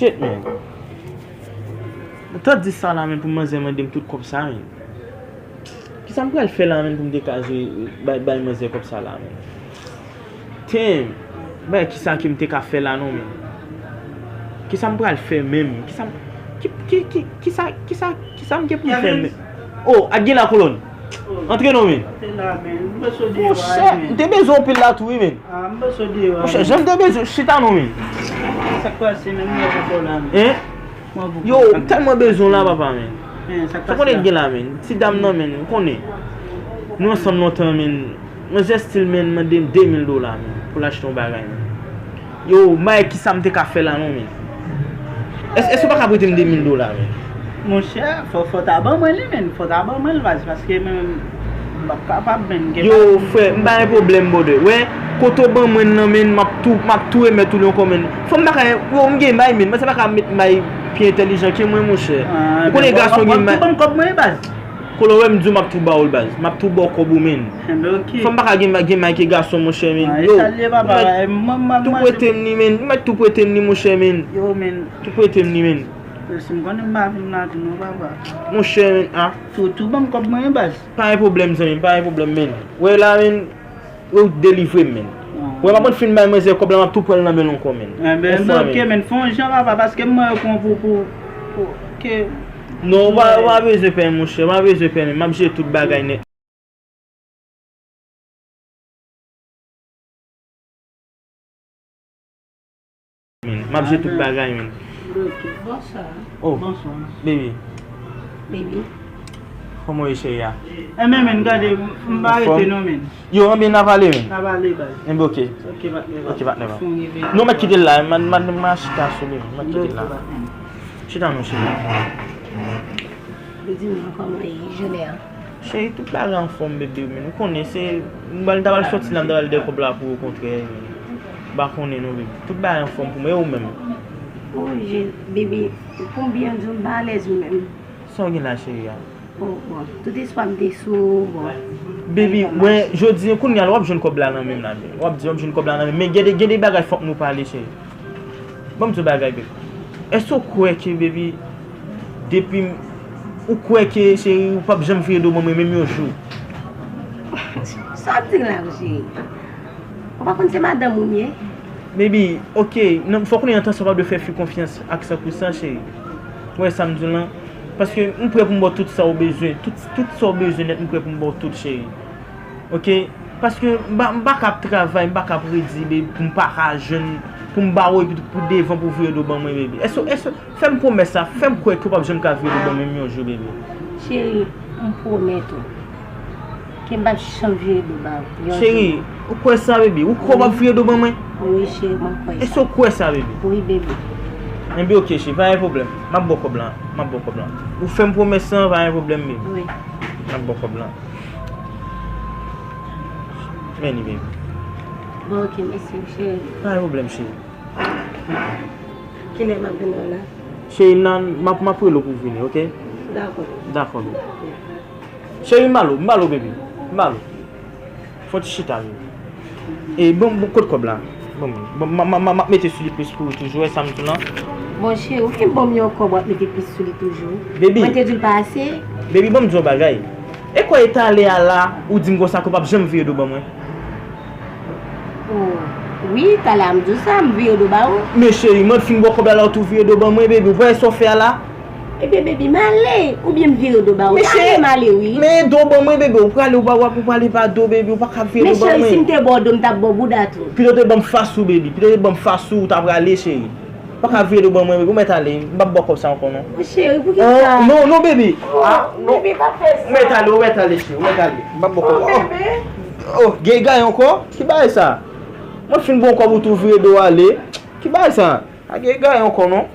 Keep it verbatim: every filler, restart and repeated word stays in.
Shit, man. Tande sa la, men, pou manzè mande m tout kòb sa, men. Kisa m pral fè la, men, pou m te ka jwe, bay, bay manzè kòb sa la, men? Damn! Bay, kisa ke m te ka fè la, non, men? Kisa m pral fè, menm? Kisa m, ki, ki, ki, kisa, kisa, kisa m gen pou m fè, men? Oh, ak gen la kolòn. Antre non, men. Monchè, m te bezwen w pil la tou, wi, men. Monchè, jan m te bezwen, chita non, men. Sa k pase, men, mwen la, men? Yo, m tèlman bezwen w la, papa, men. Sa konnen gen la, men. Ti dam nan, men, ou konnen. Nou ansanm lontan, men. Manzè still, men, mande m de mil dola, men, pou l achte yon bagay, men. Yo, m pa wè kisa m te ka fè la, non, men. Èske, èske w pa ka prete m de mil dola, men? Monchè, fò, fò ta ban mwen li, men. Fò ta ban mwen li, baz, paske, men, m p ap kapab, men. Yo, frè, m pa gen pwoblèm, brother. Wè, kote w ban mwen nan, men, m ap tou, m ap tou remèt ou li ankò, men. Fò m pa ka, yo, m gen may, men. Mwen se pa ka met may pi entèlijan ke mwen, monchè. Ou konnen gason gen may. Ban m kòb mwen, baz. Kote w wè m di w m ap tou ba w l, baz. M ap tou ba w kòb ou, men. Fò m pa ka gen, gen may ke gason, monchè, men. Yo, ou mèt tou prete m li, men. Ou mèt tou prete m li, monchè, men. Yo, men. Tou prete m li, men. Si m konnen m pa vin la tou non, papa. Monchè, men, a. Tou, tou ban m kòb mwen, baz. Pa gen pwoblèm, zanmi m, pa gen pwoblèm, men. Wè la, men, wè ou delivre m, men. Wè, m ap fin bay manzè kòb la, m ap tou pran l nan men l ankò, men. Enben, ok, men, fè yon jan, papa, paske m wè yo pran pou, pou, pou, ke. Non, ou pa, ou pa bezwen pè, monchè, ou pa bezwen pè, men. M ap jere tout bagay nèt. Men, m ap jere tout bagay, men. Ok, bonswa. Oh, bonswa. Baby. Baby. Kòman w ye, cheri a? Enben, men, gade, m pa rete non, men. Yo, enben, n a pale, men. N a pale, baz. Enben, ok. Ok, patnè, baz. Ok, patnè, baz. Non, mèt kite l la, m, m, m, m a chita sou li, mèt kite l la. Ok, patnè. Chita non, cheri. Li di mwen kòman ye jounen an. Cheri, tout bagay anfòm, bebe, men ou konnen se, mwen ta pral sòti la, m ta pral dèyè kòb la pou ou, okontrè, men m pa konnen non, bebe. Tout bagay anfòm pou mwen, e ou menm? Oh, je, bebe, pou m byen di w, m pa alèz ou menm. Sa w gen la, cheri a? Oh, bon, tout espwa m te sou ou, bon. Bebe, wè, jodi a, kounye a la, w ap jwenn kòb la nan men m la, men. W ap di, w ap jwenn kòb la nan men m, men gen de, gen de bagay fòk nou pale, cheri. Ban m di w bagay, baby. Èske w kwè ke, baby, depi m, ou kwè ke, cheri, ou p ap janm vire do ban mwen menm yon jou? Sa w ap di la, cheri? Ou pa konn se madanm ou m ye? Baby, ok, non, fòk ou gen entansyon pa de fè fi konfyans ak san pou san, cheri. Ou wè sa m di w lan? Paske m prè pou m ba w tout sa w bezwen. Tout, tout sa w bezwen nèt, m prè pou m ba w tout, cheri. Ok? Paske m pa, m pa ka ap travay, m pa ka ap redi, baby, pou m pa ka jwenn, pou m ba w epi pou devan pou vire do ban mwen, baby. Èske, èske, fè m pwomès sa, fè m kwè ke w p ap janm ka vire do ban mwen menm yon jou, baby. Cheri, m pwomèt ou ke m p ap janm vire do ba w yon jou. Cheri, ou kwè sa, baby? Ou kwè w p ap vire do ban mwen? Wi, cheri, mwen kwè sa. Èske w kwè sa, baby? Wi, baby. Enben, ok, cheri, pa gen pwoblèm. M ap ba w kòb la, m ap ba w kòb la. Ou fè m pwomès lan, pa gen pwoblèm, baby. Wi. M ap ba w kòb la. Men li, baby. Bon, ok, mèsi, cheri. Pa gen pwoblèm, cheri. Kilè m ap vin wè w la? Cheri, nan, m ap, m ap rele w pou w vini, ok? Dakò. Dakò, baby. Cheri, m ba l ou, m ba l ou, baby. M ba l ou. Fè yon ti chita, baby. E, bon, bon, kote kòb la? Bon, bon, m, m, m, m, m ap mete sou li plis pou ou toujou, wè sa m di w lan? Bon, cheri, ou fin ban m yon kòb, w ap mete plis sou li toujou. Baby. Mwen te di l pa ase. Baby, ban m di w yon bagay. E kwè e talè a la, ou di m konsa ke w p ap janm vire do ban mwen? Oh, wi, talè a m di w sa, m vire do ba ou. Men cheri, mwen fin ba w kòb la, la ou tou vire do ban mwen, baby. Ou pa wè sa w fè a la? Ebyen, baby, m ale, oubyen m vire do ba ou. Talè m ale, wi. Men do ban mwen, baby, ou prale, ou pa, ou prale pa do, baby, ou pa ka vire do ban mwen. Men cheri, si m te ba w do, m t ap ba w bouda tou. Pito te ban m fas ou, baby, pito te ban m fas ou, ou ta prale, cheri. Pa ka vire do ban mwen, baby. Ou mèt ale. M p ap ba w kòb sa ankò, non. Cheri, poukisa? Oh, non, non, baby. Ah, non. Baby, pa fè sa. Ou mèt ale, ou mèt ale, cheri. Ou mèt ale. M p ap ba w kòb. Oh, bebe. Oh, gen gay ankò? Ki bagay sa? Mwen fin ba w kòb ou tou vire do w ale. Ki bagay sa? Pa gen gay ankò, non.